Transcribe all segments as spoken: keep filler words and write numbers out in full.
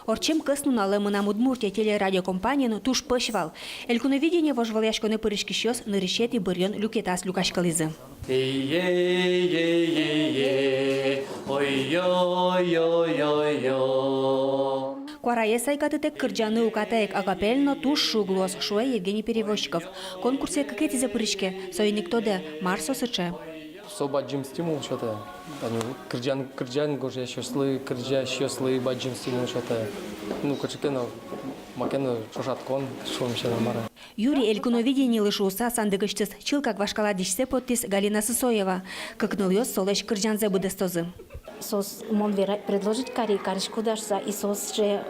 Ортчем кӧснуналэ «Мынам Удмуртие» телерадиокомпаниын туж пӧсь вал. «Элькуновидение» вожвылъяськонэ пыриськисьёс нырысетӥ быръён люкетаз люкаськылӥзы. Эй-ей-ей-ей-ей, ой-ой-ой-ой-ой. Куараез сайкатытэк кырӟаны укатаек акапельно туж шуг луоз, шуэ Евгений Перевозчиков. Конкурсэ кыкетӥзэ пыриське, соин ик тодэ, мар со сыӵе. Со бадӟым стимул сётэ. Тани кырӟан, кырӟан гожъясьёслы, кырӟасьёслы бадӟым стимул сётэ. Ну, кыӵе ке но, маке но ӵошатскон, шуом, сяна мар-а. Юри «Элькуновидениелы» шуыса сандыкысьтыз чылкак вашкала дӥсьсэ поттӥз Галина Сысоева. Кыкнылъёс солэсь кырӟанзэ быдэстозы. Соос мон вера-, предложить кари, карисько дыр шуса, и соос же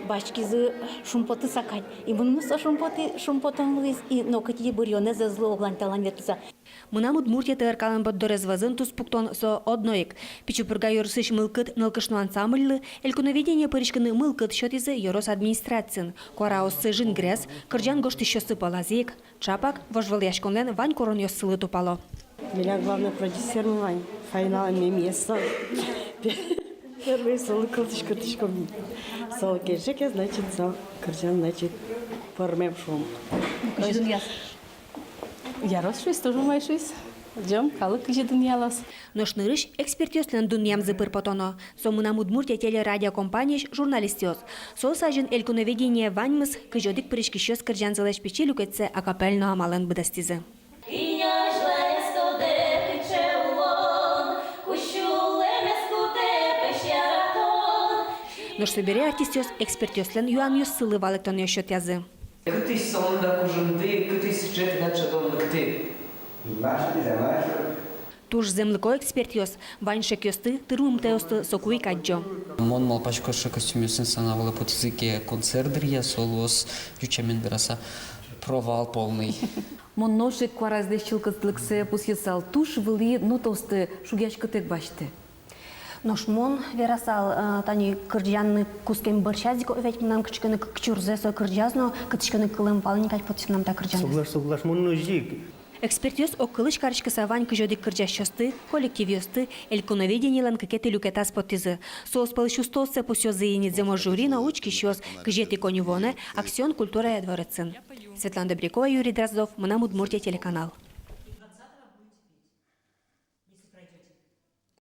басьтӥзы шумпотыса кадь. И мыным но со шумпоты-, шумпотон луиз, и нокытӥ быръёнэз ӧз лу оглань талан ветлыса. «Мынам Удмуртие» ТРК-лэн борддорез вӧзын туспуктон со одно ик. Пичи Пурга ёросысь «Мылкыд» нылкышно ансамбльлы «Элькуновидение» пыриськыны мылкыд сётӥзы ёрос администрациын. Куараоссы жингрес, кырӟан гожтӥсьёссы пӧлазы ик. Ӵапак вожвылъяськонлэн вань куронъёссылы тупало. Милям главный продюсермы вань, Фаиналэн мемиез со. Первый солы кылзӥсько, кылзӥсько. Солы кельше ке, значит, со кырӟан, значит, пӧрмем, шуом. Кызьы дунъяз? Ярос шуиз, тоже май шуиз. Ӟем калык кызьы дунъялоз. Нош нырысь экспертъёслэн дунъямзы пыр потоно. Со «Мынам Удмуртие» телерадиокомпаниысь журналистъёс. Соос азьын «Элькуновидение» ваньмыз кызь одӥг пыриськисьёс кырӟанзылэсь пичи люкетсэ акапельно амалэн быдэстӥзы. Кинь азьлаез тодэ, кыӵе улон, кузь сюлэмез кутэ пӧсь яратон. Нош собере артистъёс экспертъёслэн юанъёссылы валэктонъёс сётъязы. Кытысь со мында кужымды, кытысь сыӵе тынад шӧдон лыктэ? Туж зэмлыко экспертъёс, вань шекъёсты, тырмымтэосты соку ик адӟо. Мон малпасько, сыӵе костюмъёсын сцена вылэ потӥзы ке концерт дыръя, со луоз, ӟуч сямен вераса, провал полный. Мон нош ик куараезлэсь чылкытлыксэ пусйысал, туж вылӥ нотаосты шугъяськытэк басьтэ. Нош мон верасал, э, тани кырӟаны кутскем бӧрсьаз ик, ведь мынам кыӵе ке но кык чурзэ со кырӟаз но, кытысь ке но кылэм вал ни кадь потӥз мынам та кырӟанэз. Соглаш, соглаш, мон но озьы ик. Экспертъёс огкылысь кариськыса вань кызь одӥг кырӟасьёсты, коллективъёсты «Элькуновидениелэн» кыкетӥ люкетаз поттӥзы. Соос пӧлысь устооссэ пусйозы ини зэмос жюри но учкисьёс кызетӥ коньывуонэ «Аксион» культурая дворецын. Светлана Добрякова, Юрий Дроздов, «Мынам Удмуртие» телеканал.